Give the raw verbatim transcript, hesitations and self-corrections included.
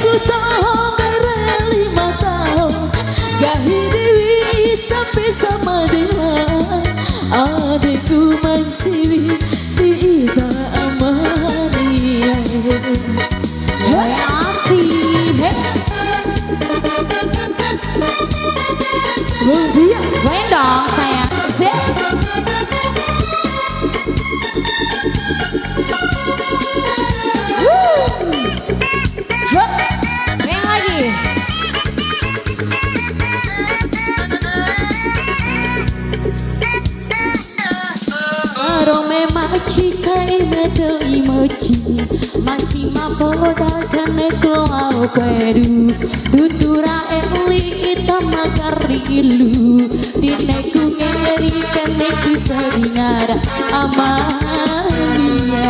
Ku taho mere lima taho, nggahi dewi sampe sama dewa, adeku manciwi di ita amania. He, asik, he. Bung Bia. Goyang dong, sayang. Sip. Wuh. Hup. Goyang lagi. Arome maci sae ma dou i moci, maci ma poda kane kloa o peru, tutu ra eli ita ma kari ilu, tine ku ngeri kane ki sari ngara amania.